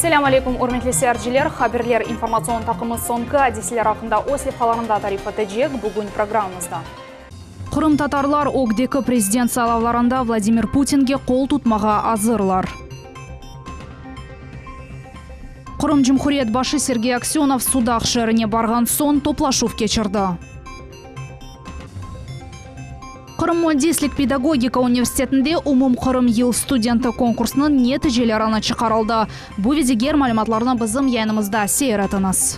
Selâm aleykum, ürmetli seyirciler! Haberler informatsion taqımı soñki adiseler aqqında öz levhalarında tarif etecek. Bugün programmamızda. Qırımtatarlar ögdeki prezident saylavlarında Vladimir Putinge qol tutmağa azırlar. Qırım Cumhuriyet başı Sergey Aksönov Sudaq şeerine barğan soñ toplaşuv keçirdi. Qırım müendislik-pedagogika universitetinde Umumqırım yıl studenti konkursınıñ neticelerini çıqarıldı. Bu ve diger malümatlarnı bizim yayınımızda seyir etiñiz.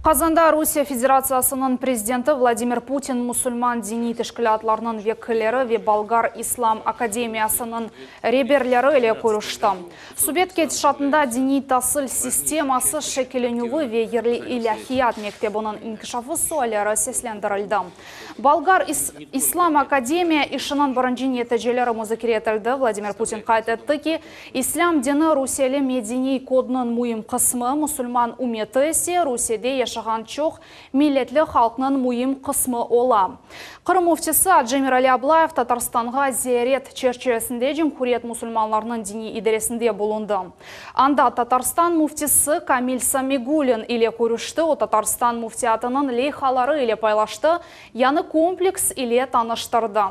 Qazanda Rusiye Federatsiyasınıñ prezidenti Vladimir Putin musulman diniy teşkilâtlarınıñ vekilleri ve Bolgar İslam akademiyasınıñ reberleri ile körüşti. Subet ketişatında diniy tasil sisteması şekillenüvi ve yerli ilâhiyat mektebiniñ inkişafı sualleri seslendirildi. Bolgar İslam akademiya işiniñ birinci neticeleri muzakere etildi. Vladimir Putin qayd etti ki, İslâm dini rusiyeli medeniy kodnıñ müim qısmı, musulman ümeti ise Rusiyede yaşağan çoq milletli halqnıñ müim qısmı ola. Qırım müftisi Acı Emirali Ablayev Tatarstanğa ziyaret çerçivesinde Cumhuriyet musulmanlarınıñ diniy idaresinde bulundı. Anda Tatarstan müftisi Kamil Samigulin ile körüşti, o Tatarstan müftiyatınıñ leyhaları ile paylaştı, yañı kompleks ile tanıştırdı.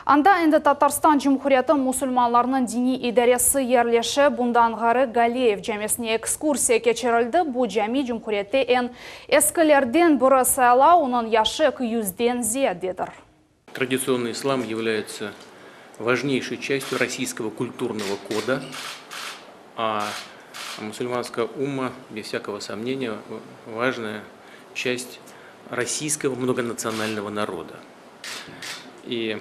Anda endi Tatarstan Cumhuriyeti musulmanlarınıñ diniy idaresi yerleşe, bundan ğayrı Galeyev camisine ekskursiya keçirildi, bu cami cumhuriyette eñ eskilerden biri sayıla, onıñ yaşı eki yüzden ziyadedir. Традиционный ислам является важнейшей частью российского культурного кода, а мусульманская умма, без всякого сомнения, важная часть российского многонационального народа. И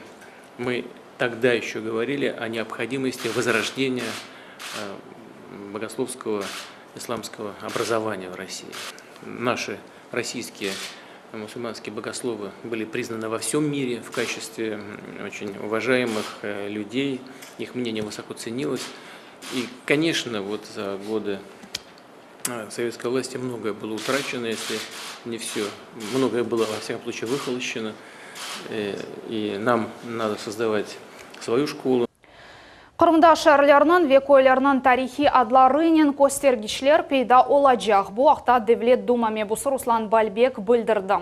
мы тогда еще говорили о необходимости возрождения э, богословского исламского образования в России. Наши российские мусульманские богословы были признаны во всем мире в качестве очень уважаемых э, людей, их мнение высоко ценилось. И, конечно, вот за годы э, советской власти многое было утрачено, если не все. Многое было, во всяком случае, выхолощено. Э, и нам надо создавать свою школу. Qırımda şeerlerniñ ve köylerniñ tarihiy adlarınen köstergiçler peyda olacaq. Bu aqta Devlet Duma mebusı Ruslan Balbek bildirdi.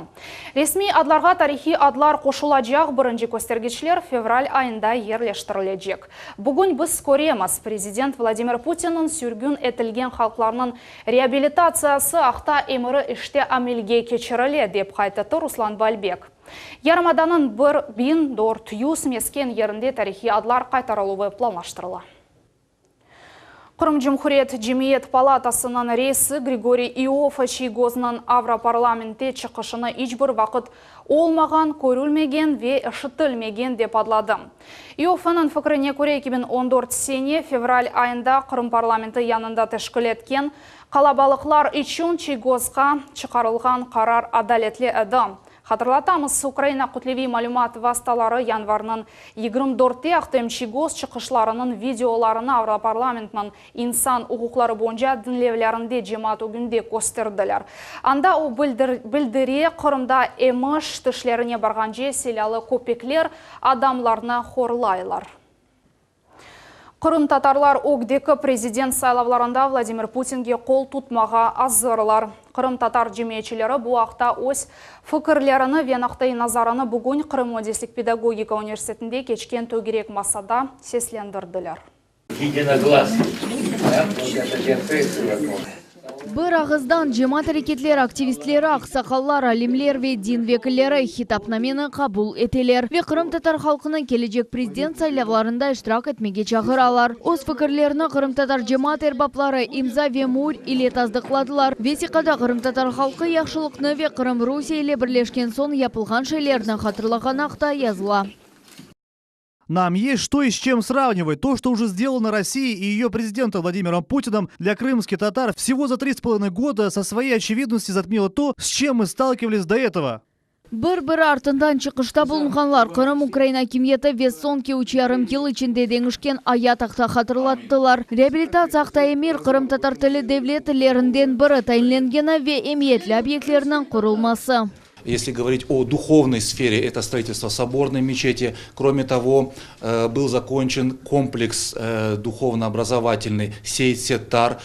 Resmiy adlarğa tarihiy adlar qoşulacaq birinci köstergiçler fevral ayında yerleştirilecek. Bugün biz köremiz, prezident Vladimir Putinniñ sürgün etilgen halqlarnıñ reabilitatsiyası aqta emiri işte amelge keçirile, dep qayd etti Ruslan Balbek. Yarımadanıñ 1400 mesken yerinde tarihiy adlar qaytarıluvı planlaştırıla. Qırım Cumhuriyet Cemiyet palatasınıñ reisi Grigoriy İoffe Çiygoznıñ Avroparlamentte çıqışını iç bir vaqıt olmağan, körülmegen ve eşitilmegen dep adladı. İoffeniñ fikrine köre, 2014 sene fevral ayında Qırım parlamenti yanında teşkil etken qalabalıqlar içün Çiygozğa çıqarılğan qarar adaletli edi. Hatırlatamız, Ukraina kütleviy malümat vastaları yanvarnıñ 24-te Ahtem Çiygoz çıqışlarınıñ videolarını Avroparlamentniñ insan uquqları boyunca diñlevlerinde cemaat ögünde kösterdiler. Anda o bildire, Qırımda emiş tişlerine barğance silâlı köpekler adamlarnı horlaylar. Qırımtatarlar ögdeki prezident saylavlarında Vladimir Putinge qol tutmağa azırlar. Qırımtatar cemiyetçileri bu aqta öz fikirlerini ve noqta-i nazarını bugün Qırım müendislik pedagogika universitetinde keçken tögerek masada seslendirdiler. Bir ağızdan cemaat areketleri aktivistleri, aqsaqallar, alimler ve din vekilleri hitapnameni qabul eteler ve qırımtatar halqını kelecek prezident saylavlarında iştirak etmege çağıralar. Öz fikirlerini qırımtatar cemaat erbapları imza ve müür ile tasdıqladılar. Vesiqada qırımtatar halqı yahşılıqnı ve Qırım Rusiye ile birleşken soñ yapılğan şeylerni hatırlağanı aqta yazıla. Нам есть что и с чем сравнивать. То, что уже сделано Россией и ее президентом Владимиром Путиным для крымских татар всего за 3,5 года со своей очевидностью затмило то, с чем мы сталкивались до этого. Bir-biri artından çıqışta bulunğanlar Qırım ukrain akimiyeti ve soñki üç yarım yıl içinde deñişken ayat aqta hatırlattılar. Reabilitatsiya aqta emir, qırımtatar tili devlet tillerinden biri tayinlengeni ve emiyetli obyektlerniñ qurulması. Если говорить о духовной сфере, это строительство соборной мечети. Кроме того, был закончен комплекс духовно-образовательный Сейд-Сеттар,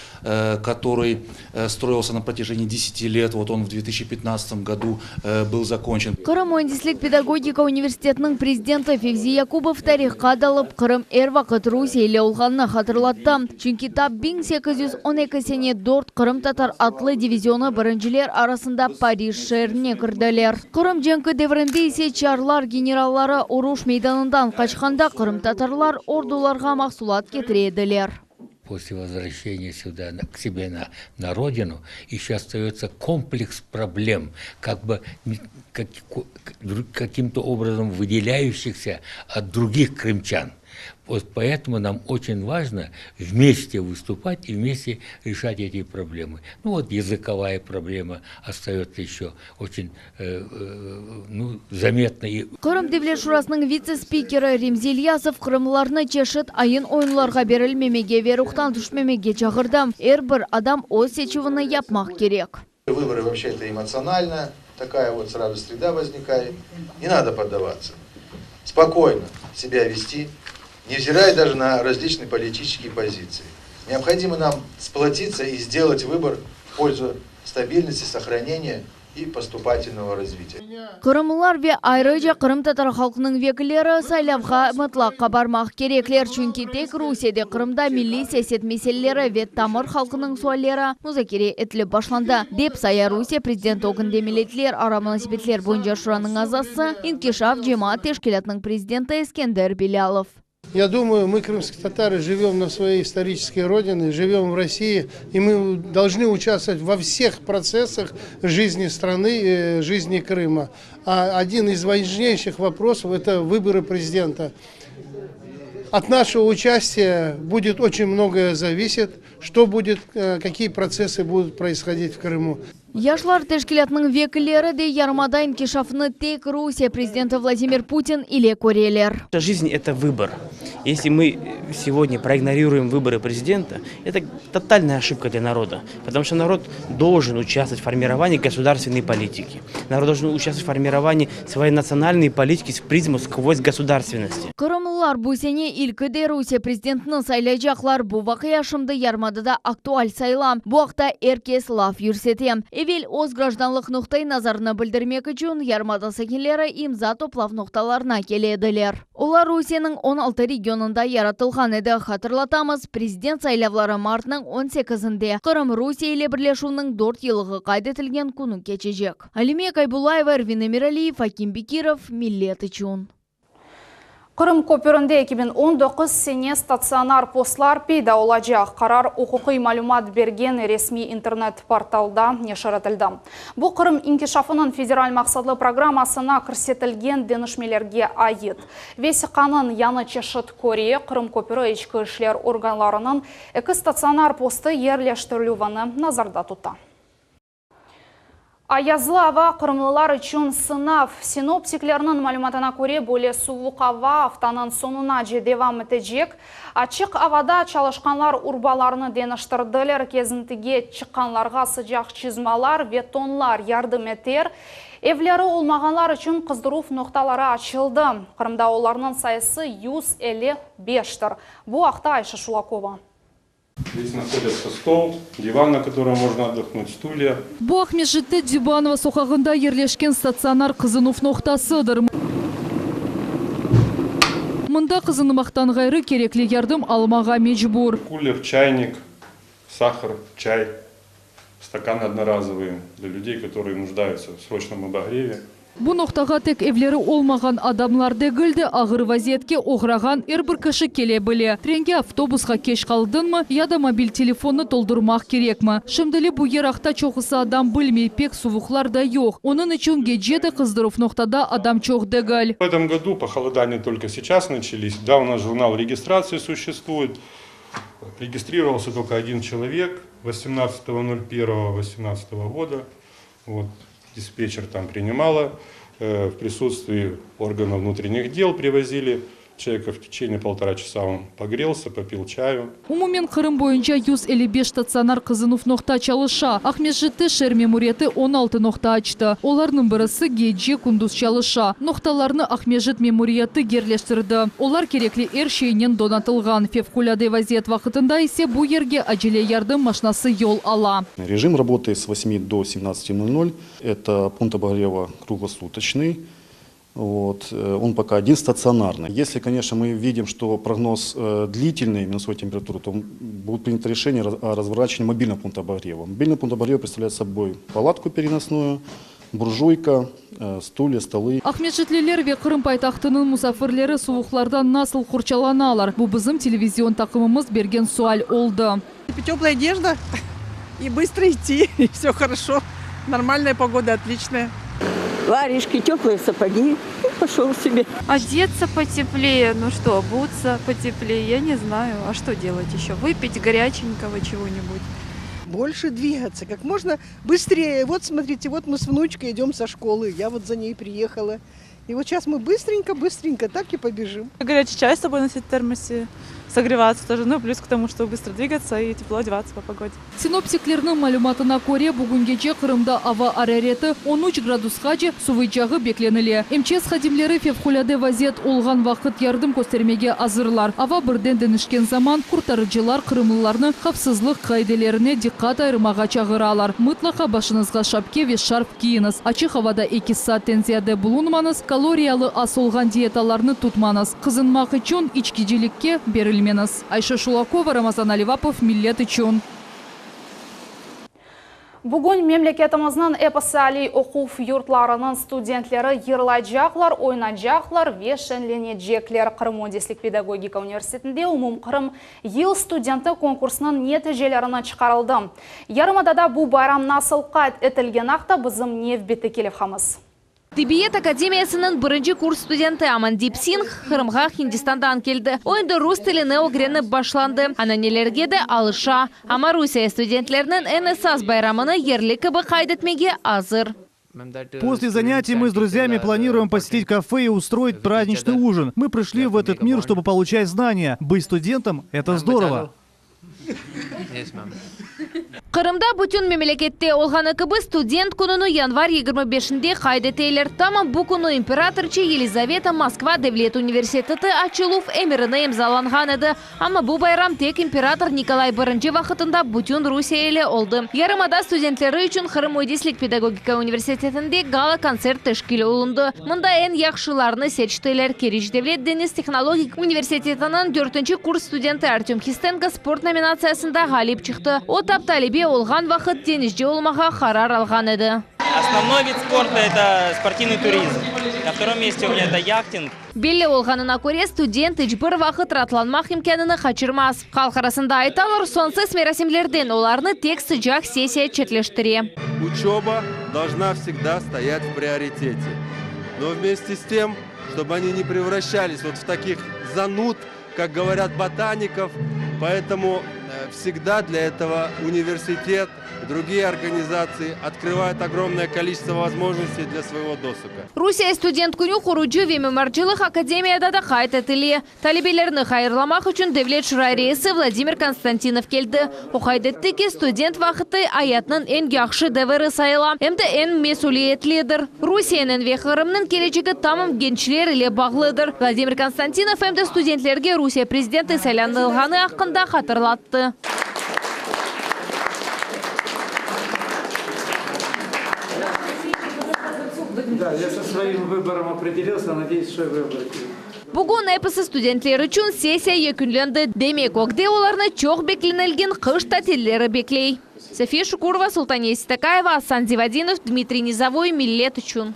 который строился на протяжении 10 лет. Вот он в 2015 году был закончен. Qırım müendislik pedagogika universitetiniñ prezidenti Fevzi Yakubov tarihqa dalıp, Qırım er vaqıt Rusiye ile olğanını hatırlattı. Çünki tap 1812 sene dört qırımtatar atlı divizionı birinciler arasında Parij şeerine kirdiler. Qırım cenki devrinde ise çarlar generalları uruş meydanından qaçqanda qırımtatarlar ordularğa mahsulat ketire ediler. После возвращения сюда, к себе на родину, еще остается комплекс проблем, как бы каким-то образом выделяющихся от других крымчан. Вот поэтому нам очень важно вместе выступать и вместе решать эти проблемы. Ну вот языковая проблема остается еще очень ну, заметной. Qırım Devlet Şurasınıñ vitse-spikeri Remzi İlyasov qırımlılarnı çeşit ayın-oyunlarğa berilmemege ve ruhtan tüşmemege çağırdı. Er bir adam öz seçüvini yapmaq kerek. Выборы вообще это эмоционально, такая вот сразу среда возникает. Не надо поддаваться. Спокойно себя вести, невзирая даже на различные политические позиции. Необходимо нам сплотиться и сделать выбор в пользу стабильности, сохранения и поступательного развития. Qırımlılar ve ayrıca qırımtatar halqınıñ vekilleri saylavğa mıtlaqa barmaq kerekler, çünki tek Rusiyede Qırımda milliy siyaset meseleleri ve tamır halqınıñ sualleri muzakere etilip başlandı, dep saya Rusiye prezidenti ögünde milletlerara munasebetler boyunca şuranıñ azası, İnkişaf cemaat teşkilâtınıñ prezidenti Eskender Bilâlov. Я думаю, мы, крымские татары, живем на своей исторической родине, живем в России, и мы должны участвовать во всех процессах жизни страны, жизни Крыма. А один из важнейших вопросов – это выборы президента. От нашего участия будет очень многое зависит, что будет, какие процессы будут происходить в Крыму. Yaşlar teşkilâtınıñ vekilleri de yarımada inkişafını tek Rusiye prezidenti Vladimir Putin ile köreler. Жизнь – это выбор. Если мы сегодня проигнорируем выборы президента, это тотальная ошибка для народа. Потому что народ должен участвовать в формировании государственной политики. Народ должен участвовать в формировании своей национальной политики с призму сквозь государственности. Qırımlılar bu sene ilkide Rusiye prezidentini saylaycaqlar. Bu vaqia şimdi yarımadada aktual sayıla. Bu aqta er kes laf yürsete. Evel öz grajdanlıq noqtai nazarını bildirmek içün yarımada sakinleri imza toplav noqtalarına kele ediler. Olar Rusiyeniñ 16 regionında yaratılğan edi. Hatırlatamız, prezident saylavları martnıñ 18-inde Qırım Rusiye ile birleşüvniñ 4 yıllığı qayd etilgen künü keçecek. Alime Kaybulayeva, Ervin Emiraliyev, Akim Bekirov, Millet içün. Qırım köpürinde 2019 sene statsionar postlar peyda olacaq. Qarar uquqiy malümat bergen resmiy internet portalda neşir etildi. Bu Qırım inkişafınıñ federal maqsatlı programmasına kirsetilgen deñişmelerge ait. Vesiqanıñ yañı çeşiti köre Qırım köpüri içki işler organlarınıñ eki statsionar postı yerleştirilüvini nazarda tuta. Ayazlı ava qırımlılar içün sınav. Sinoptiklerniñ malümatına köre böyle suvuq ava aftanıñ soñunace devam etecek. Açıq avada çalışqanlar urbalarını deñiştirdiler, kezintige çıqqanlarğa sıcaq çizmalar ve tonlar yardım eter. Evleri olmağanlar içün qızdıruv noqtaları açıldı. Qırımda olarnıñ sayısı 155-tir. Bu aqta Ayşe Şulakova. Здесь находится стол, диван, на котором можно отдохнуть, стулья. Bu Aqmescitte Dübanova soqağında yerleşken statsionar qızınuv noqtasıdır. Mında qızınmaqtan ğayrı kerekli yardım almağa mecbur. Кулер, чайник, сахар, чай, стаканы одноразовые для людей, которые нуждаются в срочном обогреве. Bu noqtağa tek evleri olmağan adamlar degil de ağır vaziyetke oğrağan er bir kişi kele bile. Trenge avtobusqa keç qaldıñmı ya da mobil telefonnı toldurmaq kerekmi? Şimdilik bu yer aqta çoqusı adam bilmey, pek suvuqlar da yoq. Onıñ içün gece de qızdıruv noqtada adam çoq degil. В этом году похолодания только сейчас начались. Да, у нас журнал регистрации существует. Регистрировался только один человек 18.01.18 года. Вот, диспетчер там принимала. В присутствии органов внутренних дел привозили. Человека в течение полтора часа он погрелся, попил чаю. Umumen Qırım boyunca 155 statsionar qızınuv noqta çalışa. Aqmescitte şeer memuriyeti 16 noqta açtı. Olarnıñ birisi gece-kündüz çalışa. Noqtalarnı Aqmescit memuriyeti yerleştirdi. Olar kerekli er şeynen donatılğan. Fevqulâde vaziyet vaqtında ise bu yerge acele yardım maşinası yol ala. Режим работы с 8 до 17:00. Это пункт обогрева круглосуточный. Вот. Э, он пока один стационарный. Если, конечно, мы видим, что прогноз э, длительный минусовой температуры, то будет принято решение о разворачивании мобильного пункта обогрева. Мобильный пункт обогрева представляет собой палатку переносную, буржуйка, э, стулья, столы. Aqmescitliler ve Qırım paytahtınıñ musafirleri suvuqlardan nasıl qorçalanalar? Bu bizim televizion taqımımız bergen sual oldı. Теплая одежда и быстро идти, и все хорошо. Нормальная погода, отличная. Варежки, теплые сапоги. И пошел себе. Одеться потеплее, ну что, обуться потеплее, я не знаю. А что делать еще? Выпить горяченького чего-нибудь. Больше двигаться, как можно быстрее. Вот смотрите, вот мы с внучкой идем со школы, я вот за ней приехала. И вот сейчас мы быстренько-быстренько так и побежим. Горячий чай с собой носить в термосе, согреваться тоже. Ну, плюс к тому, что быстро двигаться и тепло одеваться по погоде. Sinoptiklerniñ malümatına köre, bugün gece Qırımda ava arareti 13 gradusqace suvuycağı beklenile. MÇS hadimleri fevqulâde vaziyet olğan vaqıt yardım köstermege azırlar. Ava birden deñişken zaman qurtarıcılar qırımlılarnı havfsızlıq qaidelerine diqqat ayırmağa çağıralar. Mıtlaqa başıñızğa şapke ve şarf kiyiñiz, açıq avada eki saatten ziyade bulunmañız, kaloriyalı az olğan diyetalarnı tutmañız, qızınmaq içün içkicilikke berilmeñiz. Ayşe Şulakova, Ramazan Alivapov, Millet içün. Bugün memleketimizniñ episi aliy oquv yurtlarınıñ studentleri yırlaycaqlar, oynaycaqlar ve şeñlenecekler. Qırım müendislik pedagogika universitetinde Umumqırım yıl studenti konkursınıñ neticelerini çıqarıldı. Yarımadada bu bayram nasıl qayd etilgeni aqta bizim nevbetteki levhamız. Tibbiyet akademiyasınıñ birinci kurs studenti Amandip Singh Qırımğa Hindistandan keldi. O endi rus tilini ögrenip başlandı, ananelerge de alışa. Amma Rusiye studentleriniñ eñ esas bayramını yerli kibi qayd etmege azır. После занятий мы с друзьями планируем посетить кафе и устроить праздничный ужин. Мы пришли в этот мир, чтобы получать знания. Быть студентом – это здорово. Qırımda bütün memlekette olğanı kibi student kününi yanvar 25-nde qayd eteler. Tamam bu künü imperatriçe Yelizaveta Moskva devlet universiteti açıluv emirini imzalanğan edi. Amma bu bayram tek imperator Nikolay Birinci vaqıtında bütün Rusiye ile oldı. Yarımada studentleri içün Qırım müendislik pedagogika universitetinde gala-kontsert teşkil olundı. Mında eñ yahşılarnı seçtiler. Keriç devlet deñiz tehnologik universitetiniñ dörtünci kurs studenti Artöm Histenko sport nominatsiyasında ğalip çıqtı. O, tap talebe olğan vaqıt deñizci olmağa qarar alğan edi. Основной вид спорта это спортивный туризм. На втором месте у меня это яхтинг. Belli olğanına köre, student iç bir vaqıt raatlanmaq imkânını qaçırmaz. Halq arasında aytalar, soñsız merasimlerden olarnı tek sıcaq sessiya çetleştire. Учеба должна всегда стоять в приоритете. Но вместе с тем, чтобы они не превращались вот в таких зануд, как говорят, ботаников. Поэтому э, всегда для этого университет и другие организации открывают огромное количество возможностей для своего досуга. Rusiye student künü qurucı ve mimarcılıq akademiyada da qayd etile. Talebelerni hayırlamaq içün Devlet şura reisi Vladimir Konstantinov keldi. O qayd etti ki, student vaqtı ayatnıñ eñ yahşı deviri sayıla, em de eñ mesüliyetlidir. Rusiyeniñ ve Qırımnıñ kelecegi tamam gençler ile bağlıdır. Vladimir Konstantinov em de studentlerge Rusiye prezidenti saylanılğanı aqqında hatırlattı. Да, я со своим выбором определился, надеюсь, что я выбрал. Bugün episi studentler içün sessiya yekünlendi. Demek, ögde olarnı çoq beklenilgen qış tatilleri bekley. Safiye Şukurova, Sultaniye Sitakaeva, Asan Zivadinov, Dmitriy Nizovoy, Millet içün.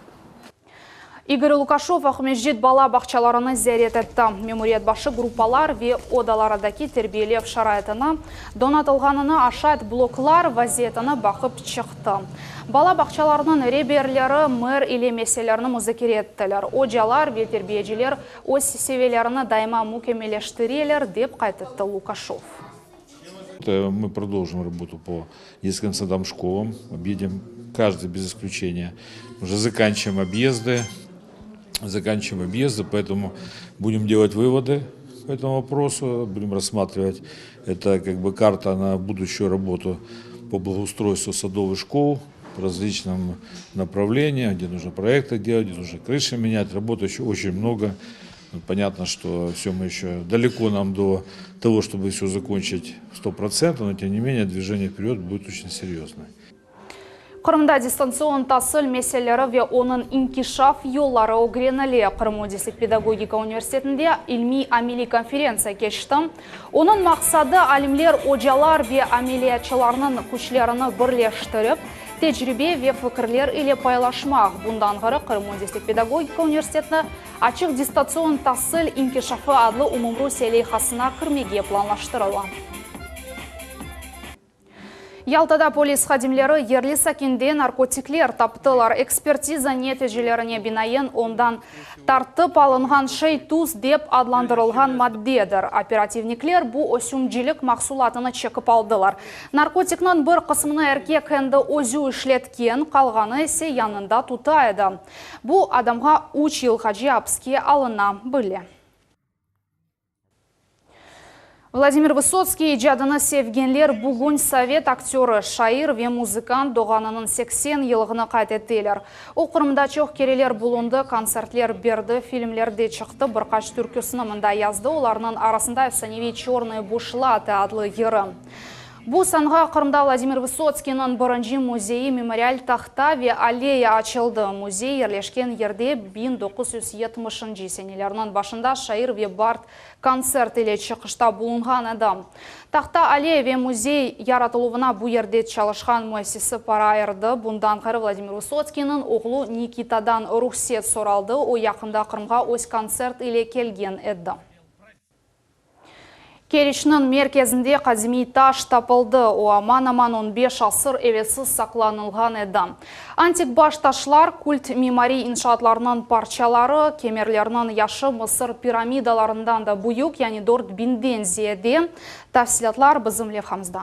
İgor Lukaşev Aqmescit bala bağçalarını ziyaret etti. Memuriyet başı gruppalar ve odalardaki terbiyelev şaraitini, donatılğanını, aşayt bloklar vaziyetini baqıp çıqtı. Bala bağçalarınıñ reberleri mer ile meselelerni muzakere ettiler. Ocalar ve terbiyeciler öz seviyelerini daima mükemmelleştireler, dep qayd etti Lukaşev. Мы продолжим работу по детским садам, школам. Объедем каждый без исключения. Уже заканчиваем объезды. Заканчиваем объезды, поэтому будем делать выводы по этому вопросу, будем рассматривать это как бы карта на будущую работу по благоустройству садов и школ по различным направлениям, где нужно проекты делать, где нужно крыши менять. Работы еще очень много. Понятно, что все мы еще далеко нам до того, чтобы все закончить 100%, но тем не менее движение вперед будет очень серьезное. Qırımda distantsion tasil meseleleri ve onıñ inkişaf yolları ögrenile. Qırım müendislik pedagogika universitetinde ilmiy-ameliy konferentsiya keçti. Onıñ maqsadı, alimler, ocalar ve ameliyatçılarnıñ küçlerini birleştirip, tecribe ve fikirler ile paylaşmaq. Bundan ğayrı, Qırım müendislik pedagogika universitetini Açıq distatsion tasil inkişafı adlı umumrusiye leyhasına kirmege planlaştırıla. Yaltada polis hadimleri yerli sakinde narkotikler taptılar. Ekspertiza neticelerine binaen, ondan tartıp alınğan şey tuz dep adlandırılğan maddedir. Operativnikler bu ösümcilik mahsulatını çekip aldılar. Narkotikniñ bir qısmını erkek endi özü işletken, qalğanı ise yanında tuta edi. Bu adamğa üç yılğace apiske alına bile. Vladimir Vısotskiy icadını sevgenler bugün sovet aktörı, şair ve muzıkant doğğanınıñ 80 yılığını qayd ettiler. O, Qırımda çoq kereler bulundı, kontsertler berdi, filmlerde çıqtı, bir qaç türküsini mında yazdı, olarnıñ arasında efsaneviy Çörnıye buşlatı adlı yırı. Bu sanğa Qırımda Vladimir Vısotskiyniñ birinci müzeyi memorial tahta ve alleya açıldı. Müzey yerleşken yerde 1970-nci senelerniñ başında şair ve bard kontsert ile çıqışta bulunğan edi. Tahta alleya ve müzey yaratıluvına bu yerde çalışqan müessise para ayırdı. Bundan ğayrı Vladimir Vısotskiyniñ oğlu Nikitadan ruhset soraldı, o yaqında Qırımğa öz kontsert ile kelgen edi. Keriçniñ merkezinde qadimiy taş tapıldı, o aman-aman on beş asır evelsi saqlanılğan edi. Antik baş taşlar, kult mimariy inşaatlarnıñ parçaları, kemerlerniñ yaşı Mısır piramidalarından da büyük, yani dört biñden ziyade. Tafsilâtlar bizim levhamızda.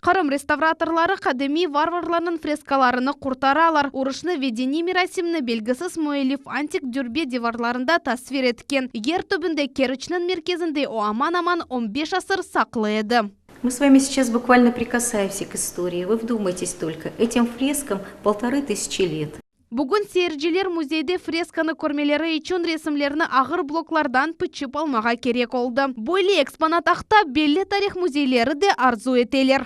Qırım restavratorları qadimiy varvarlarnıñ freskalarını qurtaralar. Uruşnı ve diniy merasimni belgisiz müellif antik dürbe divarlarında tasvir etken. Yer tübünde, Keriçniñ merkezinde o aman-aman on beş asır saqlı edi. Мы с вами сейчас буквально прикасаемся к истории. Вы вдумайтесь только, этим фрескам полторы тысячи лет. Bugün seyirciler müzeyde freskanı körmeleri içün resimlerni ağır bloklardan pıçıp almağa kerek oldı. Böyle eksponat aqta belli tarih müzeyleri de arzu eteler.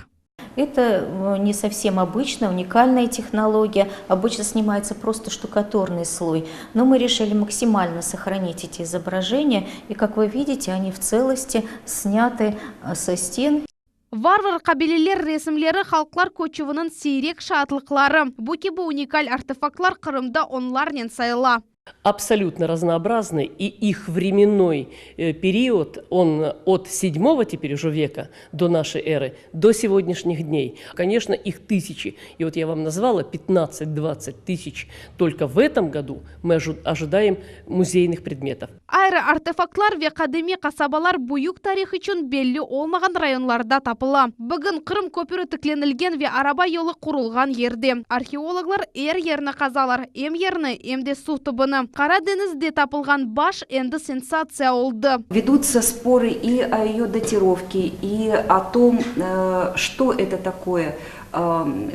Это не совсем обычная, уникальная технология. Обычно снимается просто штукатурный слой. Но мы решили максимально сохранить эти изображения. И, как вы видите, они в целости сняты со стен. Varvar qabileler resimleri halqlar köçüviniñ siyrek şaatlıqları. Bu kibi unikal artefaktlar Qırımda onlarnen sayıla. Абсолютно разнообразны, и их временной период, он от седьмого теперь уже века до нашей эры, до сегодняшних дней. Конечно, их тысячи. И вот я вам назвала пятнадцать-двадцать тысяч только в этом году мы ожидаем музейных предметов. Ayrı artefaktlar ve qadimiy qasabalar büyük tarih içün belli olmağan rayonlarda tapıla. Bugün Qırım köpüri tiklenilgen ve araba yolu qurulğan yerde arheologlar er yerni qazalar, em yerni, em de suv tübüni. Qara deñizde tapılğan baş endi sensatsiya oldı. Vedutся споры и о ее датировке, и о том, что это такое,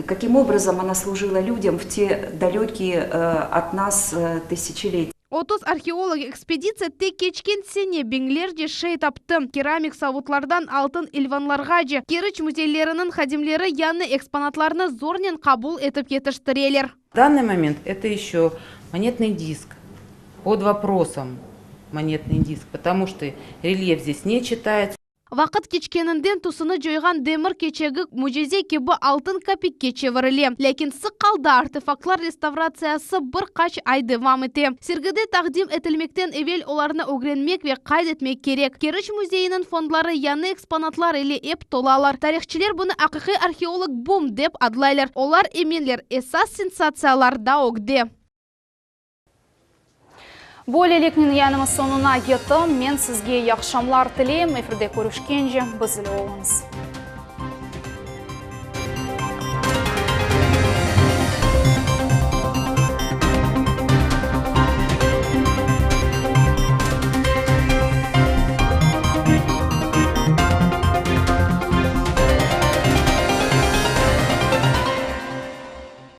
каким образом она служила людям в те далекие от нас тысячелетия. 30 arheolog ekspeditsiya tek keçken sene biñlerce şey taptı, keramik savutlardan altın ilvanlarğace. Keriç müzeyleriniñ hadimleri yañı eksponatlarnı zornen qabul etip yetiştireler. В данный момент это еще монетный диск, под вопросом монетный диск, потому что рельеф здесь не читается. Vaqıt keçkeninden tüsüni coyğan demir keçegi mücize kibi altın kapikke çevirile. Lâkin sıq alda artefaktlar restavratsiyası bir qaç ay devam ete. Sergide taqdim etilmekten evel olarnı ögrenmek ve qayd etmek kerek. Keriç müzeyiniñ fondları yañı eksponatlar ile ep tolalar. Tarihçiler bunı aqiqiy arheolog bum dep adlaylar. Olar eminler, esas sensatsiyalar da ögde. Böyleliknen yayınımız soñuna yetti. Men sizge yahşamlar tileyim. Efirde körüşkence, biz ile oluñız.